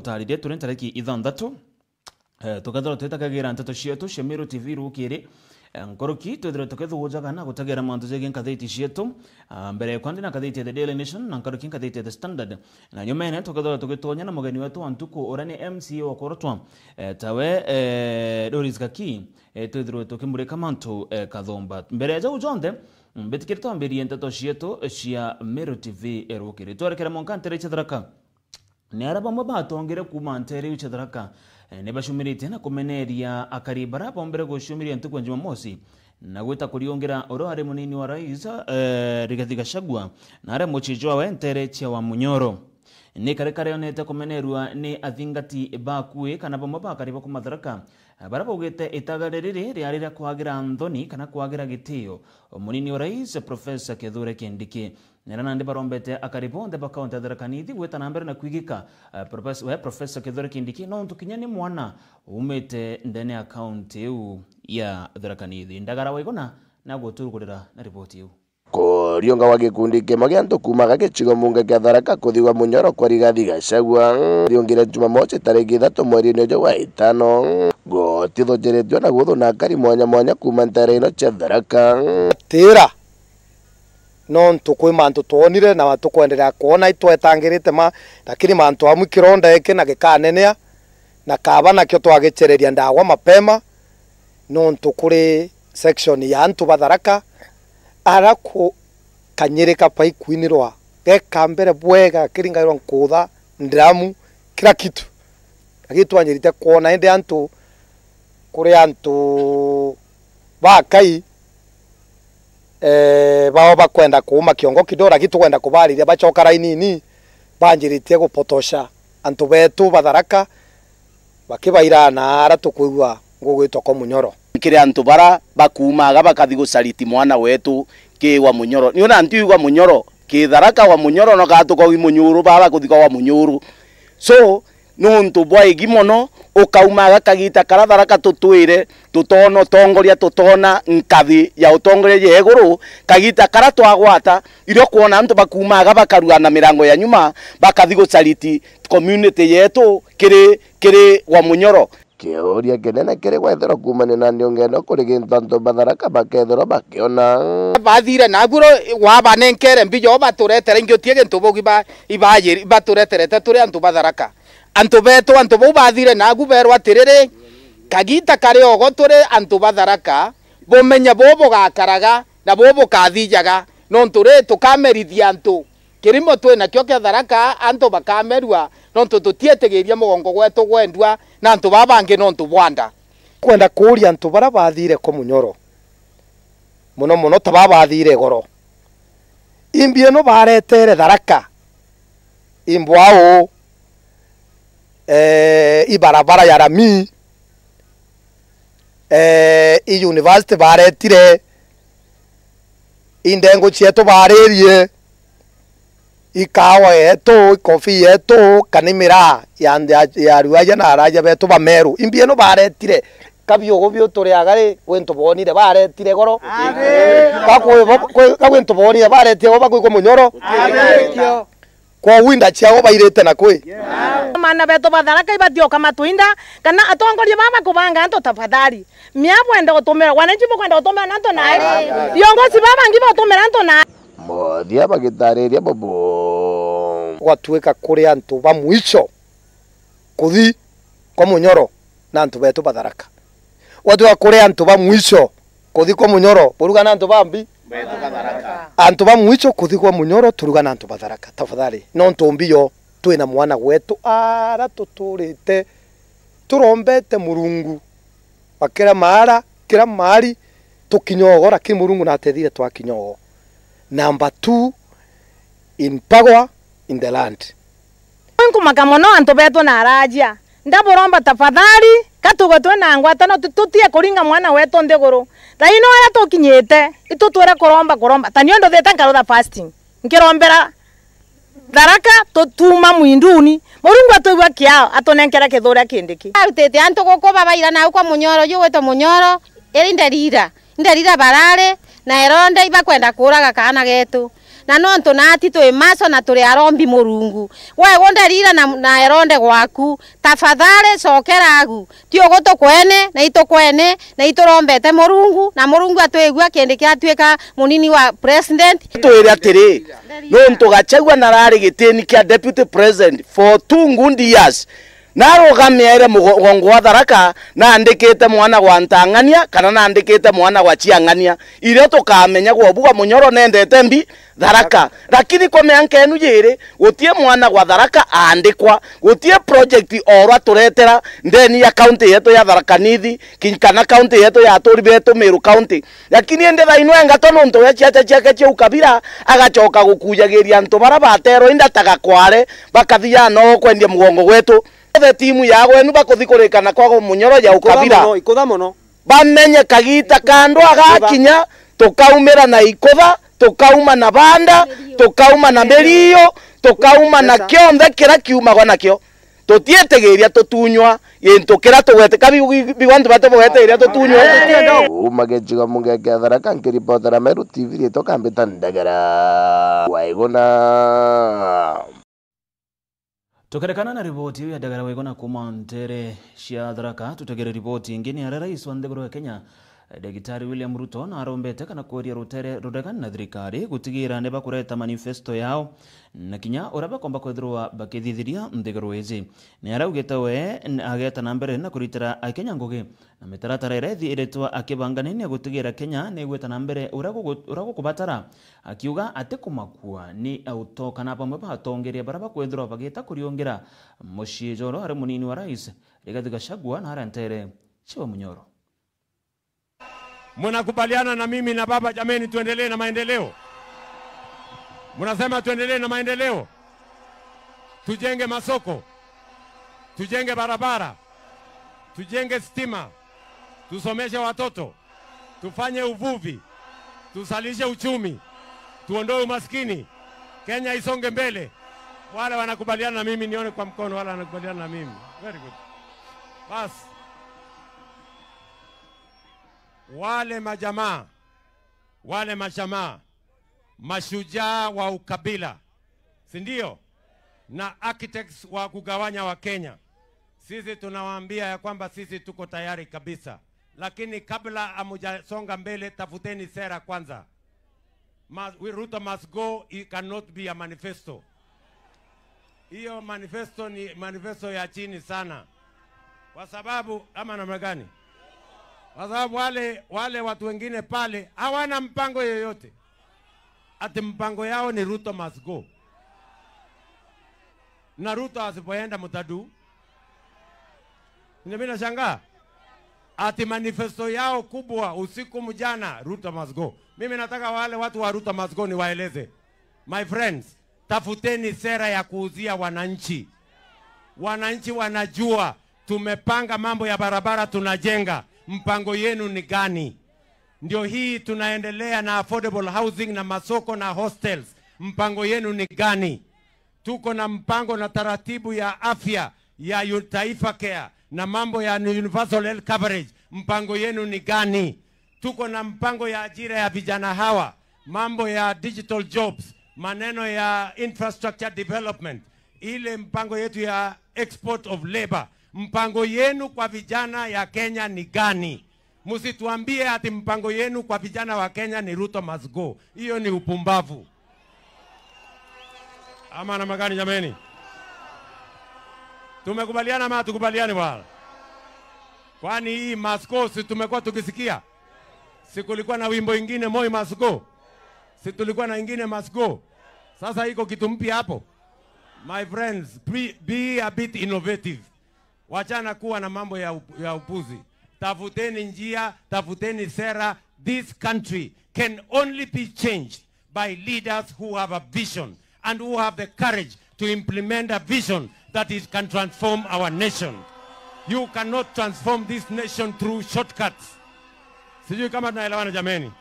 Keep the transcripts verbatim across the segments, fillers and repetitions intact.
taririe turi ntariki ithanthatu, eh, tukethirwa twitagagira nteto cietu cia Meru T V rukiri. Eh, nkuruki twithirwe tukithugujaga na gutegera mantu jegii nkathiti cietu. Ah, mbere kwandi na nkathiti ya The Daily Nation na nkuruki nkathiti ya The Standard. Na nyumene tukethirwa tugitonya na mugeni wetu wa ntuku uria ni M C A wa kurutwa, eh, tawe, eh, Doris Gaki, eh, twithirwe tukimurika mantu, eh, kathumba. Mbere ya jau jonthe, mbitikire twambirie nteto cietu cia Meru T V, eh, rukiri. Twerekere mwanka ntere cia Tharaka. Ni aria bamwe batongere kuuma ntere iu cia Tharaka, eh, ni baciumiritie na kumeneria akari baria bombere guciumiria ntuku ya Jumamosi na gwita kuriungira uria wari munini wa rais, eh, Rigathi Gachagua, na aria mucii jwawe ntere cia Wamunyoro. Ni kari karionete kumenerua ni athingati ba akui kana bamwe ba akari ba kuuma Tharaka, eh, baria baugite itaga riri riari ria kwagira nthoni kana kwagira gitio munini wa rais, Professor Kithure Kindiki. Nera nandi barombete akari bonthe ba kaunti ya Tharaka Nithi gwita na mbere na kwigika, eh, Profes-, we Professor Kithure Kindiki, nontu kinya ni mwana umite ndene ya kaunti iu ya Tharaka Nithi. Ndagara Waiguna na guturugurira na riboti iu. Kuriunga gwa gikundi kimwe gia antu kuumaga gicigo mbunge kia Tharaka kuthigwa Munyoro kwa Rigathi Gachagua, riungire Jumamosi tariki ithatu mweri-ini uju wa itano, gutithujiritue na guthuna akari mwanya mwanya kuuma ntere ino cia Tharaka. Tira. Nontu kwi mantu twonire na tukwenderea kwona itwetangirite ma, lakini mantu amwe kironda iki na gikanenea, na kaba nakio twagicereria ndawa mapema, nontu kuri section ya antu ba Tharaka, ara ku-, kanyiri kabaikuinirwa geka mbere bwega, kiringairwa nkutha, ndramu, kila kitu. Lakini twanjirite kwona indi antu, kuri antu bakai, eh, bao bakwenda kuuma kiongo kidogo, lakini tukwenda kubariria bacoka rainini, banjiritie gupotosha antu betu ba Tharaka, bakibaira na ara tukwigua ngugwitwa kwa Munyoro. Kiri antu bara bakuumaga bakathi gucariti mwana wetu ki wa Munyoro. Ni ona ntiuga Munyoro, ki Tharaka wa Munyoro, no kaa tukaugi Munyuru, baba kuthikwa wa Munyuru. So, nuntu bwa igi mono, ukaumaga kagita kara Tharaka tutwire, tutona utongoria, tutona nkathi ya utongoria ya iguru, kagita kara twagwata, irio kwona antu bakumaga bakarua na mirango ya nyuma, bakathi gucariti community yetu kiri, kiri wa Munyoro. Kiuria kinene kiri kwethirwa kuumania na ndiungeno kuri gintu antu ba Tharaka bakethirwa bakiona. Bathire naguo ro-, wabanenkere mbija o baturetere ingi utie gintu bugi ba-, ibayiri-, batureterete turi antu ba Tharaka. Antu betu, antu bau bathire nagu berwa atiriri, kagita kari ogo turi antu ba Tharaka, bumenye bu bugakaraga na bu bukathijaga, nontu ri tukamerithia antu. Kirimo twi nakio kia Tharaka, antu bakamerua, nontu tutietigiria mugongo gwetu gwendua na antu baa bangi nontu bwa nda. Kwenda kuuria antu baria bathire ko Munyoro, mono mono ta baa bathire igoro, imbi ino baretere Tharaka, imbwau, eh, ibarabara ya rami, eh, i university baretire, i ndengu cietu baririe, i kawa yetu, i coffee yetu, kana i miraa ya, ya, ya aruaja na araja betu ba Meru. Imbi ino baretire, ka biugu biu turiaga ri, gwi ntu bonire baretire goro? Ka kwi bo-, kwi-, ka gwi ntu bonire baretire goro, bakwigua Munyoro? Kwogu inda ciao bairite na kwi? Maana betu ba Tharaka ibati ukamatwinda, kana atongoria baba kubanga antu tafadhali. Mia bwenda gutumira, wananchi bukwenda gutumira na antu nai. Viongozi baba bangi batumira antu nai. Muthia bagitariria bubu. Gwatuika kuri antu ba mwisho kuthi kwa Munyoro na antu betu ba Tharaka. Gwatuika kuri antu ba mwisho kuthi kwa Munyoro, buruga na antu bambi? Antu ba mwisho kuthi kwa Munyoro, turuga na antu ba Tharaka. Tafadhali, nontu mbio twina mwana gwetu ara tuturite turombete Murungu wa kira maara, kira maari, tukinyogo, lakini Murungu natethire twakinyogo. Number two in power in the land. Nkumaka mono antu betu na arajia. Ndaburomba tafadhali, ka tugwe twi na ngwatano, tu-, tutie kuringa mwana wetu nthiguru. Thaino aria tukinyite, itutwire kuromba, kuromba. Ta nio nduthite nkarutha fasting. Nkirombera Tharaka, tutuma mwinduni. Murungu atwigua kiao, atunenkere Kithure Kindiki. Arutite antu guku babaira nau kwa Munyoro, ju gwitwa Munyoro, iri nderira. Nderira barari, na eronde ibakwenda kuuraga kaana getu. Na nontu naati twi maco na turi arombi Murungu, we gunderira na, na eronde gwaku, tafadhali cokera agu. Ti ugu tukwene, na itukwene, na iturombete Murungu, na Murungu atwigua kindi kiatuika munini wa president. Twire atiri, nontu Gachagua narari gitini kia deputy president for two good years, narugamiaire mugongo wa Tharaka, naandikite mwana gwa Ntang'ania, kana naandikite mwana gwa Chiang'ania, irio tukamenya gwa Obuga Munyoro nendete mbi Tharaka. Lakini kwa mianka enu yiri, gutie mwana gwa Tharaka aandikwa, gutie project orwa turetera ndeni ya county yetu ya Tharaka Nithi, kin-, kana county yetu ya aturi betu Meru County. Lakini indi thaino engatwa nontu ya ciaca ciake cia ukabira, agacoka gukujagiria antu bara baterwa inda ta Gakware, bakathia no kwendia mugongo gwetu. Othe timu ya gwenu bakuthi kurikana kwago Munyoro ya ukabira. Ikutha mono, ikutha mono. Bamenye kagita ka andu agakinya, tukaumira na ikutha, tukauma na banda, tukauma na mirio, tukauma na kionthe kira kiumagwa nakio. Tutiitigiria tutunywa gintu kira tugwete, ka biu, biu antu batibugwetigiria tutunywe. Uma gicigo mbunge kia Tharaka, nkiripotera Meru T V, riitwa Kambita Ndegera. Waiguna. Tukerekana na riboti iu ya Ndegera Waiguna kuuma nteere cia Tharaka, tutegere riboti ingi. Ni aria rais wa nthiguru ya Kenya, Ndagitari William Ruto, narombete kana kweria rutere ruregani na thirikari gutigira ni bakureta manifesto yao na kinya uria bakomba kwithirwa bakithithiria nthiguru iji. Ni araugite we n-, ageta na mbere na kuritira Akenya ngugi na mitaratara iria ithiritwe akibanganinia gutigira Kenya ni igwita na mbere uria gugu-, uria gukubatara, akiuga atikumakua ni auto kana bamwe ba atongeria baria bakwithirwa bagita kuriungira mucii joro ari munini wa rais Rigathi Gachagua na aria ntere ciwa Munyoro. Mnakubaliana na mimi na baba, jameni, tuendelee na maendeleo? Mnasema tuendelee na maendeleo? Tujenge masoko, tujenge barabara, tujenge stima, tusomeshe watoto, tufanye uvuvi, tusalishe uchumi, tuondoe umaskini, Kenya isonge mbele. Wale wanakubaliana na mimi, nione kwa mkono, wale wanakubaliana na mimi. Very good. Basi. Wale majamaa, wale mashamaa, mashujaa wa ukabila, si ndio? Na architects wa kugawanya wa Kenya, sisi tunawaambia ya kwamba sisi tuko tayari kabisa, lakini kabla hamujasonga mbele, tafuteni sera kwanza. Ma-, we, Ruto must go, it cannot be a manifesto. Hiyo manifesto ni manifesto ya chini sana. Kwa sababu, ama namna gani? Kwa sababu wale, wale watu wengine pale hawana mpango yoyote. Ati mpango yao ni Ruto must go. Na Ruto asipoenda mtadu. Ndio mimi nashangaa. Ati manifesto yao kubwa usiku mjana, Ruto must go. Mimi nataka wale watu wa Ruto must go niwaeleze. My friends, tafuteni sera ya kuuzia wananchi. Wananchi wanajua tumepanga mambo ya barabara tunajenga. Mpango yenu ni gani? Ndio hii tunaendelea na affordable housing na masoko na hostels. Mpango yenu ni gani? Tuko na mpango na taratibu ya afya ya yu-, Taifa Care na mambo ya universal health coverage. Mpango yenu ni gani? Tuko na mpango ya ajira ya vijana hawa, mambo ya digital jobs, maneno ya infrastructure development, ile mpango yetu ya export of labor. Mpango yenu kwa vijana ya Kenya ni gani? Msituambie ati mpango yenu kwa vijana wa Kenya ni Ruto must go. Hiyo ni upumbavu. Ama namna gani jameni? Tumekubaliana ama hatukubaliani bwana? Kwani hii must go si tumekuwa tukisikia? Si kulikuwa na wimbo ingine, Moi must go? Si tulikuwa na ingine, must go? Sasa iko kitu mpya hapo? My friends, be, be a bit innovative. Wachana kuwa na mambo ya up-, ya upuzi. Tafuteni njia, tafuteni sera. This country can only be changed by leaders who have a vision and who have the courage to implement a vision that is, can transform our nation. You cannot transform this nation through shortcuts. Sijui kama tunaelewana jameni.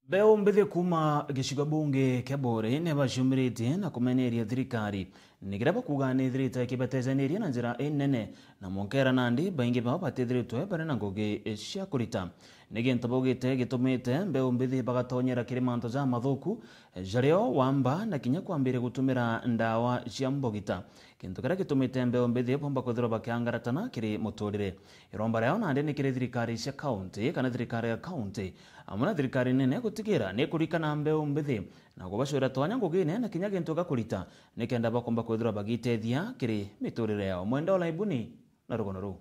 Mbeu mbithi kuuma gicigo bunge kia Buri ni baciumiritie na kumeneria thirikari ni kiria bakuuga ni ithirite ikibatejaniria na njira inene, na mwonkera nandi baingi bao batithiritwe bari na ngugi cia kurita. ni gintu baugite gitumite mbeu mbithi bagatonyera kiri mantu jamathuku, jario wamba na kinya kwambiria gutumira ndawa cia mbogita, gintu kiria gitumite mbeu mbithi bomba kwithirwa bakiangaratana kiri muturire. Iromba riao nandi ni kiri thirikari cia kaunti kana thirikari ya kaunti amwe na thirikari nene gutigira ni kurikana mbeu mbithi na kubacwira twanya ngugine na kinya gintu ga kurita, nikenda bakomba kwithirwa bagitethia kiri miturire yao. Mwenda Olaibuni na rugono ruu.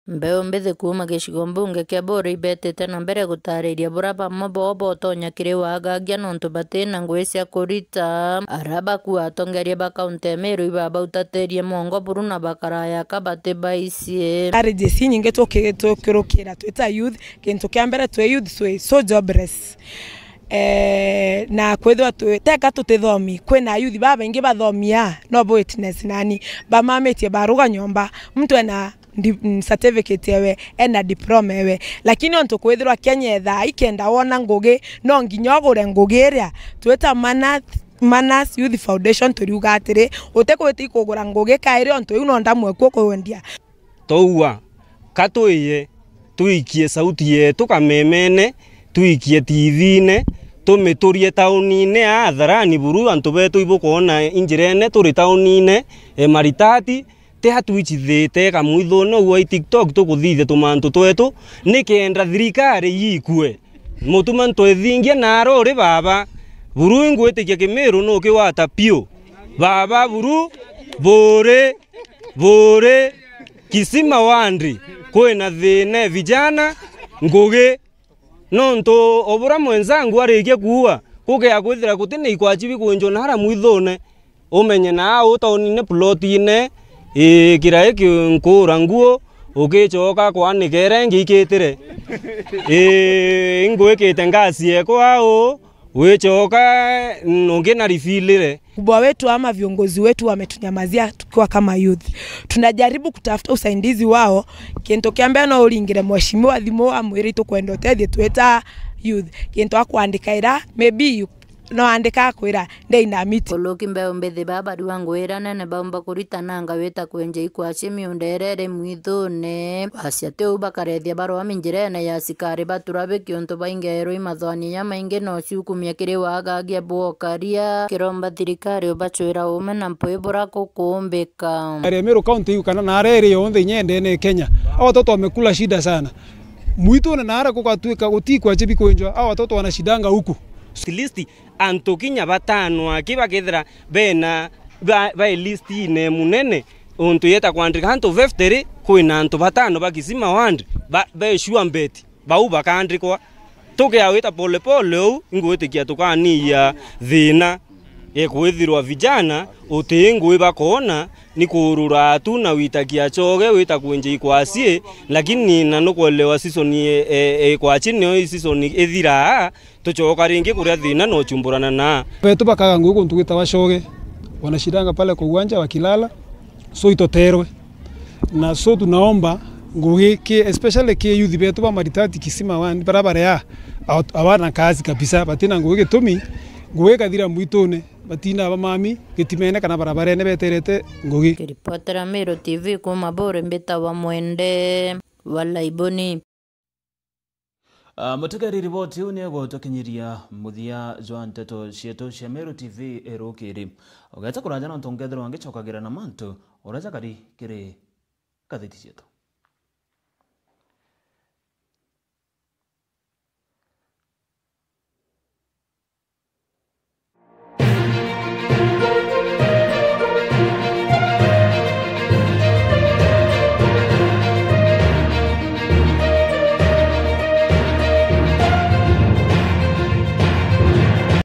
Mbeu mbithi kuuma gicigo mbunge kia Buuri ibetite na mbere gutariria bura bamwe boo botonya kiri wagagia nontu batina ngui cia kurita. Aria bakua atongeria ba kaunti ya Meru ibabautatirie mwongo buru na bakaraya ka batibaicie. Challenges inyingi tuki-, tukirukira twita youth, gintu kia mbere twi youth twi so jobless. Eh, na kwithirwa twi, teka tutithomi, kwina ayuthi babaingi bathomia, no bo witness nani, bamamitie baruga nyomba, muntu ena di-, mm, certificate ewe, ena diploma ewe, lakini ontu kwithirwa Kenya ethaa ikenda wona ngugi, no nginya ugure ngugi iria twita Manas, Manas Youth Foundation, turiuga atiri, utikwita ikugura ngugi kairi, ontu iu no ndamwe kuo kwendia. Twaua, ka twiye, twikie sauti yetu kamemene, twikie T V-ine, tumiturie taunine aa Atharani buru antu betu ibukwona injirene turi taunine, e, maritati, ti atwichithite kamwithune uu wa TikTok tukuthithia tumantu twetu, nikenda thirikari yikue. Mutuma ntwethingia naro uri baba, buru ingwitikia Kimiru nukiwata piu. Baba buru, buri, buri, Kisima Ward, kwina thina e vijana, ngugi. Nontu o bura mwenzangu arikia kuua, gukea kwithira gutina ikwachi bikunjwa nara mwithune, umenye naa u taunine plotine, ii, kirai kinkura nguo, ugicoka kwanika iria ingi ikitire. Ii, ingwikite ngasi yekwa au, wicoka, mm, ungi na rifilire. Kubwa wetu ama viongozi wetu wametunyamazia tukiwa kama youth. Tunajaribu kutafuta usaidizi wao. Kintu kia mbere no uringire mheshimiwa thimu, amwire itukwenda utethie twita youth. Kintu akwandika ira, maybe you, no andika akwira, ndei na miti. Kuluki mbeu mbithi baba riwa ngwira nene baumba kurita nanga wita kwenja ikwachi miunda iria iri mwithune. Acia tiu bakarethia barwami njirene ya asikari batura biki untu baingerwe imathwani jamaingi no ciukumia kiri wagagia bwokaria. Kiromba thirikari ubacwira ume na mpwi bura kukumbika. Aria Meru County iu kana nara iri yonthe inya ndene Kenya, hawa watoto wamekula shida sana. Mwitune nara kugatuika gutikwache bikwenjwa, hawa watoto wanashidanga huku. At least antu kinya batano aki bakethira bena ba, ba list-ine munene, untu yeta kwandika antu fifty ri, kwina antu batano ba Kisima Ward ba, be sure bet bau bakandikwa. Tukea wita pole pole uu, ingwitikia tukaniia thina. Ekwithirwa vijana uti ngui bakoona ni kuurura tu na witakia choge wita kwinja ikwaci, lakini na nukwelewa season e, e, ikwaci nio i season ithiraa, tucoka ringi kuria thina na uchumburana naa. Betu bakaga ngugi kuntu gwitawa Shoge, wanashindanga pale kwa uwanja wakilala, so itoterwe. Na so tunaomba ngugi ki, especially ki youth betu ba Maritati Kisima Ward, bara barea, hawana kazi kabisa, batina ngugi gitumi ngugi ikathira mwitune, batina bamami gitimene kana barabarene beterete ngugi. Kiripotera Meru T V kuma Buuri, mbitawa Mwende wa Laiboni. Ah, mutegeri, riboti iu ni igutukinyiria muthia jwa nteto cietu cia Meru T V rukiri. Ugeta kuraja nontu nkethirwa ngicokagira na mantu uria jakari kiri ngathiti cietu.